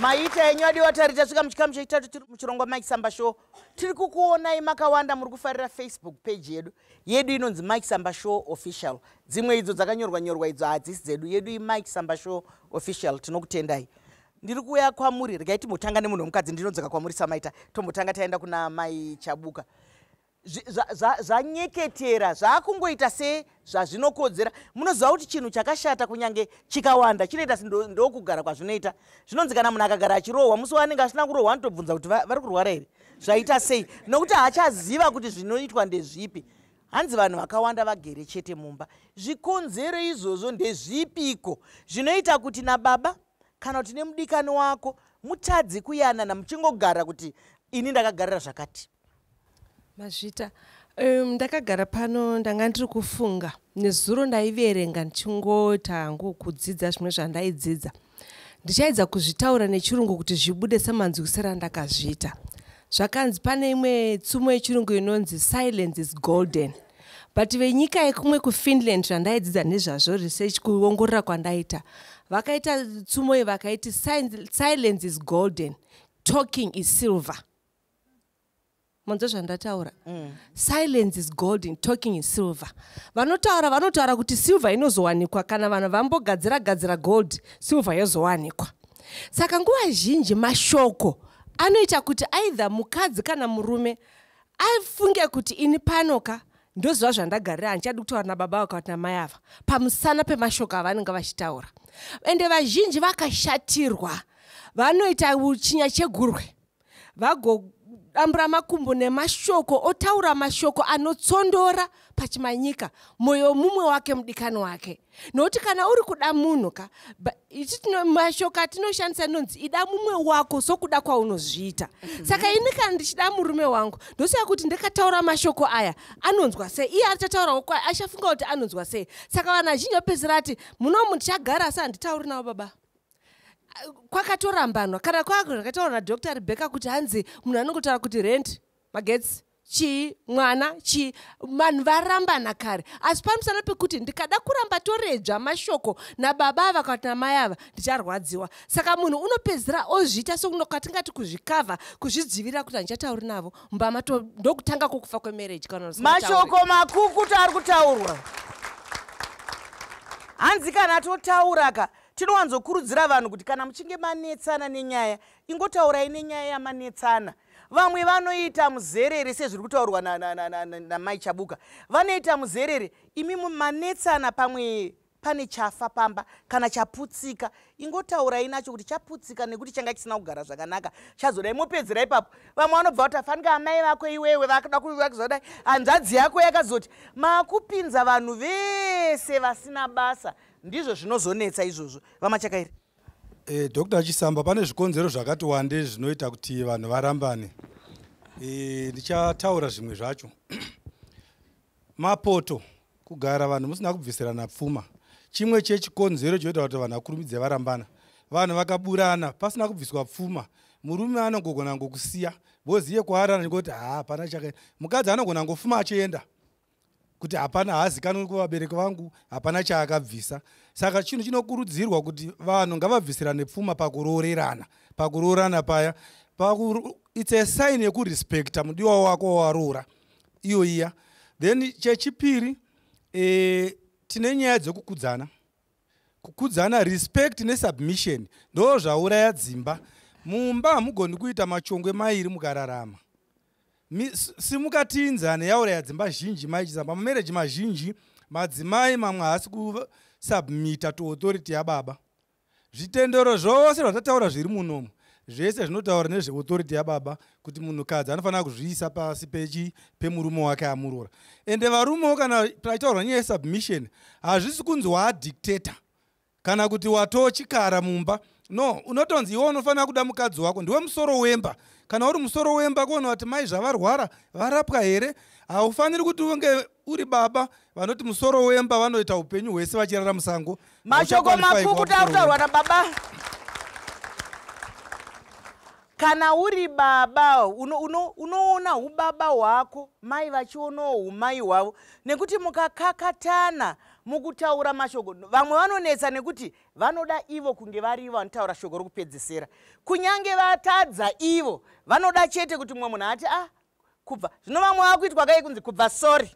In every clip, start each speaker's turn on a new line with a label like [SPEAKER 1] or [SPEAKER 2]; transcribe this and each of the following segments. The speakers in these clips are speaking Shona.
[SPEAKER 1] Maita enyu adiwa tari tasvika muchikamu chechitatu tiri muchirongwa Mike Samba Show. Tiri kukuonai makawanda muri kufarira Facebook page yedu. Yedu inonzi Mike Samba Show Official. Dzimwe idzo dzakanyorwa nyorwa idzo hadzisi dzedu. Yedu iMike Samba Show Official. Tinokutendai. Ndiri kuuya kwamuri, regai timbotanga nemunhu wemukadzi, ndinodzoka kwamuri samaita. Tombotanga taenda kuna Mai Chabuka. Zvanyeketera zvakungoita sezvazvinokodzera. Munoziva kuti chinhu chakashata kunyange chikawanda chinoita ndokugara kwazvinoita. Zvinonzi kana munhu akagara achirohwa, musi waanenge asina kurohwa anotobvunza kuti vari kurwara here, zvaita sei, nokuti haachaziva kuti zvinoitwa ndezvipi. Hanzi vanhu vakawanda vagere chete mumba. Zvikonzero izvozvo ndezvipiko zvinoita kuti nababa kana kuti nemudikani wako mutadzi kuyanana muchingogara kuti ini ndakagarira zvakati?
[SPEAKER 2] Mazvita. Ndakagara pano ndanga ndiri kufunga. Nezuro ndaiverenga ndichingoita hangu kudzidza zvimwe zvandaidzidza. Ndichaedza kuzvitaura nechirungu kuti zvibude semanzwisiro andakazviita. Zvakanzi pane imwe tsumo yechirungu inonzi silence is golden. But venyika yekumwe kuFinland zvandaidzidza nezvazvo research kuongorora kwandaita, vakaita tsumo iyi vakaiti silence is golden, talking is silver. Manzwa zvandataura? Silence is golden, talking is silver. Vanotaura kuti silver inozowanikwa kana vanhu vambogadzira gadzira gold, silver yozowanikwa. Saka nguva zhinji mashoko anoita kuti either mukadzi kana murume afunge kuti ini panoka ndoziva zvandagarira, handichadi kutaura nababa vaka kuti namai ava pamusana pemashoko avanenge vachitaura. Ende vazhinji vakashatirwa vanoita chinya chegurwe, vagodambura makumbo nemashoko, otaura mashoko anotsondora pachimanyika mwoyo mumwe wake mudikani wake. Nokuti kana uri kuda munhu ka, mashoko atinoshandisa inonzi ida mumwe wako sokuda kwaunozviita. Saka ini kana ndichida murume wangu ndosiya kuti ndikataura mashoko aya anonzwa sei, iye achataurawo achafunga kuti anonzwa sei. Saka vanhu vazhinji vapedzisira ati munomu ndichagara asi handitauri navo baba. Kwakatorambanwa kana kwakataurwa naDr Rebecca kuti hanzi munhu anongotaura kuti rent, magetsi, chii, mwana, chii, vanhu varambana kare. Asi pamusana pekuti ndikada kuramba toredzva mashoko nababa ava kana namai ava ndicharwadziwa. Saka munhu unopedzisira ozviita sokunokatingati kuzvikavha, kuzvidzivirira kuti handichatauri navo mumba ndokutanga kwokufa kwemarriage kana usingatauri.
[SPEAKER 1] Mashoko makukutu ari kutaurwa. Hanzi kana totauraka tinowanzokurudzira vanhu kuti kana muchinge manetsana nenyaya ingotaurai nenyaya yamanetsana. Vamwe vanoita muzerere sezviri kutaurwa naMai Chabuka. Vanoita muzerere, imi manetsana pamwe pane chafa pamba kana chaputsika, ingotaurai nacho kuti chaputsika nekuti changa chisina kugara zvakanaka, chazodai mopedzera ipapo. Vamwe vanobva kuti afanika amai vako iwewe vakuda kuzodai, hanzvadzi yako yakazoti. Makupinza vanhu vese vasina basa, ndizvo zvinozonetsa izvozvo. VaMachakaire.
[SPEAKER 3] Dr. Chisamba, pane zvikonzero zvakati wande zvinoita kuti vanhu varambane. Ndichataura zvimwe zvacho. Mapoto, kugara vanhu musina kubvisirana pfuma. Chimwe chechikonzero chinoita kuti vanhu vakurumidze varambana. Vanhu vakaburana pasina kubviswa pfuma, murume anogona ngokusiya, voziye kwaari anongoti hapana chakaita. Mukadzi anogona ngofuma achienda kuti hapana, haazikanwi kuvabereki vangu, hapana chaakabvisa. Saka chinhu chinokurudzirwa kuti vanhu ngavabvisirane pfuma pakuroorerana. Pakuroorana paya, it's a sign yekurespecta mudiwa wako wawaroora iyo iya. Then chechipiri, tine nyaya dzekukudzana. Kukudzana, respect nesubmission ndo zvauraya dzimba. Mumba hamugoni kuita machongwe mairi mukararama. Simukatinzane yauraya dzimba zhinji. Mai Chisamba, mamarriage mazhinji madzimai mamwe haasi kusubmita to authority yababa. Zvitendero zvose zvatataura zviri munomu zvese zvinotaura nezveauthority yababa, kuti munhukadzi anofanira kuzviisa pasi pemurume wake amuroora. Ende varumewo kana pachitaurwa nyaya yesubmission, hazvisi kunzi waadictator kana kuti watochikara mumba. No, unotonzi iwe unofanira kuda mukadzi wako, ndiwe musoro wemba. Kana uri musoro wemba, kuona kuti mai zvavarwara varapwa here, haufaniri kuti unge uri baba vanoti musoro wemba vanoita upenyu hwese vachirara musango.
[SPEAKER 1] Mashoko makukutu ari kutaurwa nababa. Kana uri baba unoona ubaba hwako, mai vachionawo umai hwavo, nekuti mukakakatana Mukutaura mashoko, vamwe vanonetsa nekuti vanoda ivo kunge vari ivo vanotaura shoko rokupedzisira. Kunyange vatadza ivo, vanoda chete kuti mumwe munhu ati ah, kubva zvino vamwe vakuitwa kai kunzi kubva sorry,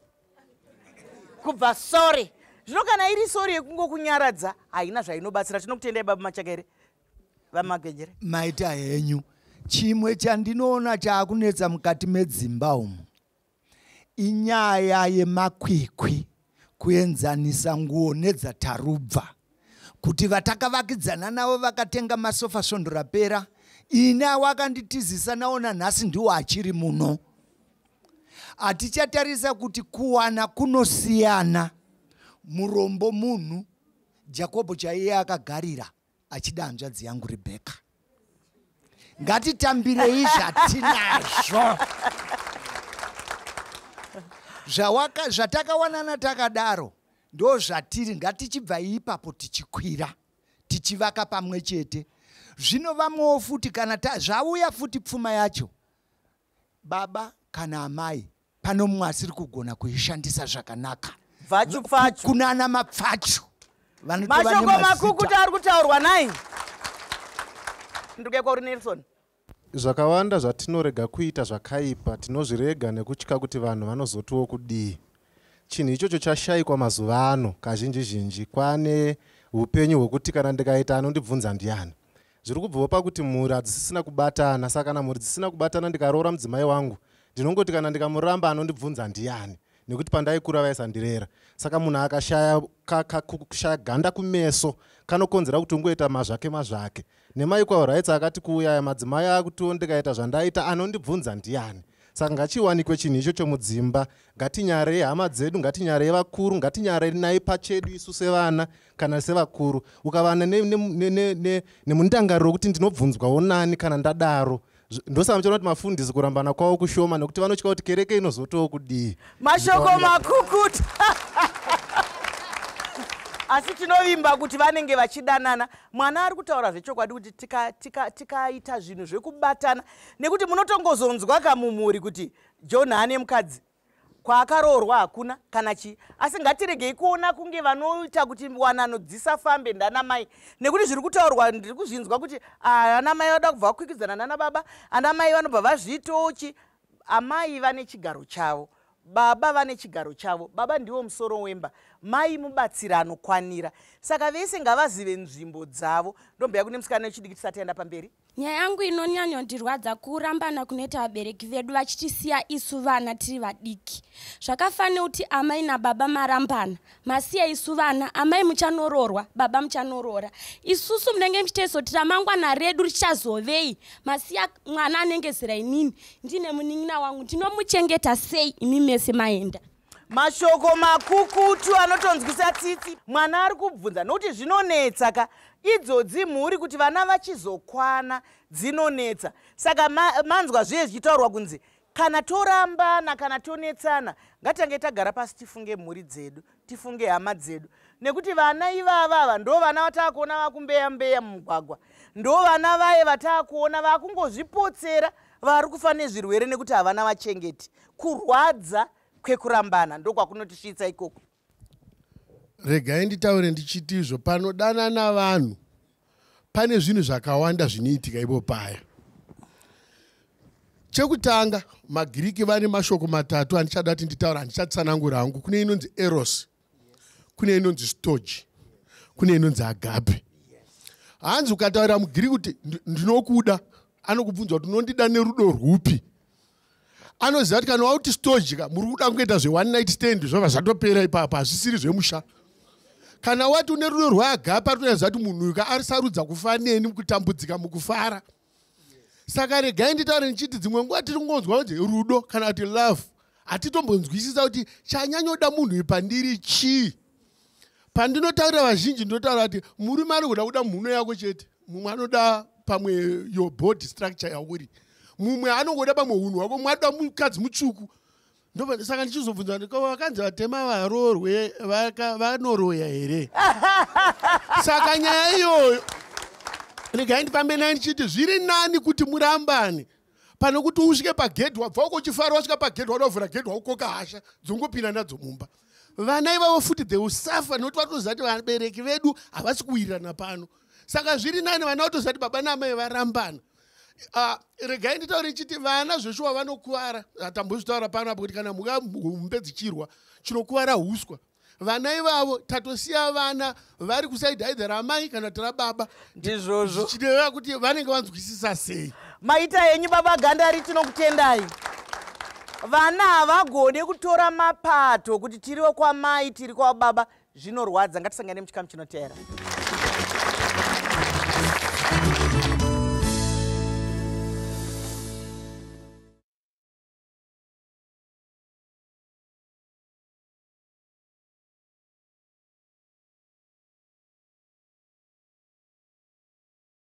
[SPEAKER 1] kubva sorry. Zvino kana iri sorry yekungokunyaradza haina zvainobatsira. Tinokutendai Baba Machakaire. VaMagwejere.
[SPEAKER 4] Maita henyu. Chimwe chandinoona chaakunetsa mukati medzimba umu inyaya yemakwikwi, kuenzanisa nguo nedzatarubva, kuti vatakavakidzana navo vakatenga masofa svondo rapera, ini awakanditizisa naona nhasi ndiwo achiri muno. Hatichatarisa kuti kuwana kunosiyana. Murombo munhu, Jakobho chaiye akagarira achida hanzvadzi yangu Rebheka. Ngatitambirei zvatinazvo. Zvatakawanana takadaro ndo zvatiri. Ngatichibva ipapo tichikwira tichivaka pamwe chete. Zvino vamwewo futi kana zvauya futi pfuma yacho, baba kana amai pano mumwe asiri kugona kuishandisa zvakanaka.
[SPEAKER 1] Pfachu pfachu.
[SPEAKER 4] Kunana mapfachu.
[SPEAKER 1] Mashoko makukutu ari kutaurwa nai. Ndikuya kwauri Nelson.
[SPEAKER 5] Zvakawanda zvatinorega kuita zvakaipa tinozvirega nekutya kuti vanhu vanozotiwo kudii. Chinhu ichocho chashayikwa mazuva ano kazhinji zhinji. Kwane upenyu hwekuti kana ndikaita anondibvunza ndiani. Zviri kubvawo pakuti mhuri hadzisisina kubatana. Saka kana mhuri dzisina kubatana ndikaroora mudzimai wangu, ndinongoti kana ndikamuramba anondibvunza ndiani, nekuti pandaikura vaisandirera. Saka munhu akashaya kushaya ganda kumeso kanokonzera kuti ungoita mazvake mazvake. NemaEqual rights akati kuuya aya, madzimai akutiwo ndikaita zvandaita anondibvunza ndiani. Saka ngachiwanikwe chinhu ichocho mudzimba. Ngatinyarei hama dzedu, ngatinyarei vakuru, ngatinyarei nai pachedu isu sevana kana sevakuru. Ukava nemundangariro wekuti ndinobvunzwawo nani kana ndadaro. Ndosaka muchiona kuti mafundisi kurambana kwavo kushoma nekuti vanotya kuti kereke inozotowo kudii.
[SPEAKER 1] Mashoko makukutu. Asi tinovimba kuti vanenge vachidanana. Mwana ari kutaura zvechokwadi kuti tikaita zvinhu zvekubatana, nekuti munotongozonzwa kamumhuri kuti John ane mukadzi, kwaakaroorwa hakuna kana chii. Asi ngatiregei kuona kunge vanoita kuti wanano dzisafambe ndanamai, nekuti zviri kutaurwa ndiri kuzvinzwa kuti anamai vanoda kubva vakwikwidzana nana baba, anamai vanobva vazvitochi. Amai vane chigaro chavo, baba vane chigaro chavo. Baba ndiwo musoro wemba, mai mubatsiri anokwanira. Saka vese ngavazive nzvimbo dzavo. Ndombeya kune musikana wechidiki tisati aenda pamberi.
[SPEAKER 6] Nyaya yangu inonyanyondirwadza kurambana kunoita vabereki vedu vachitisiya isu vana tiri vadiki. Zvakafanira kuti amai nababa marambana, masiya isu vana, amai muchanororwa, baba muchanorora. Isusu munenge muchitezoti ramangwana redu richazovei, masiya mwana anenge zera inini, ndine munin'ina wangu, ndinomuchengeta sei imi mese maenda?
[SPEAKER 1] Mashoko makukutu anotonzwisa tsitsi. Mwana ari kubvunza nokuti zvinonetsa ka idzodzi mhuri kuti vana vachizokwana dzinonetsa. Saka manzwa zviye zvichitaurwa kunzi kana torambana kana tonetsana ngatitange tagara pasi tifunge mhuri dzedu, tifunge hama dzedu, nekuti vana ivava ava ndo vana vataakuona vakumbeya mbeya mumugwagwa, ndo vana vaye vataakuona vakungozvipotsera vari kufa nezvirwere nekuti havana vachengeti. Kurwadza kwekurambana ndokwakunotisvitsa ikoko.
[SPEAKER 7] Regai nditaure ndichiti izvo panodanana vanhu pane zvinhu zvakawanda zvinoitika ipo paya. Chekutanga, maGiriki vane mashoko matatu andichada kuti nditaura, handichatsanangura hangu. Kune inonzi eros, kune inonzi storge, kune inonzi agape. Hanzi ukataura muGiriki kuti ndinokuda, anokubvunza kuti unondida nerudo rwupi. Anoziva kuti kana wauti storge ka, muri kuda kungoita zve one night stand, zvobva zvatopera ipapo, hazvisiri zvemusha. Kana wati une rudo rwaagape, arikutoziva kuti munhu uyu ka arisarudza kufa neni mukutambudzika mukufara. Saka regai nditaure ndichiti dzimwe nguva tiri kungonzwa kuti rudo kana kuti love, hatitombonzwisisa kuti chanyanyoda munhu uyu pandiri chii. Pandinotaurira vazhinji ndinotaura kuti murume anogoda kuda mhuno yako chete, mumwe anoda pamwe your body structure yauri, mumwe anongoda pamwe hunhu hwako, mumwe anoda mukadzi mutsvuku. Saka ndichizobvunza kuti ko vakanzi vatema varoorwe vanoroya here? Saka nyaya iyoyo regai ndifambe nayo ndichiti zviri nani kuti murambane pane kuti usvike pagedhi, wabva uko uchifara, wasvika pagedhi wada kuvhura gedhi wakukoka hasha dzongopinda nadzo mumba. Vana ivavo futi they will suffer nokuti vatoziva kuti vabereki vedu havasi kuwirirana pano. Saka zviri nani vana vatoziva kuti baba naamai varambana. Regai nditaure chiti vana zveshuwa vanokuvara. Tambozvitaura pano apo kuti kana mhuka humbe dzichirwa chinokuvara huswa. Vana ivavo tatosiya vana vari kusaidhi either ramai kana kuti rababa.
[SPEAKER 1] Ndizvozvo.
[SPEAKER 7] Zvichireva kuti vanenge vanzwisisa sei.
[SPEAKER 1] Maita henyu baba Gandari, tinokutendai. Vana havagone kutora mapato kuti tiri kwamai tiri kwababa, zvinorwadza. Ngatisangane muchikamu chinoteera.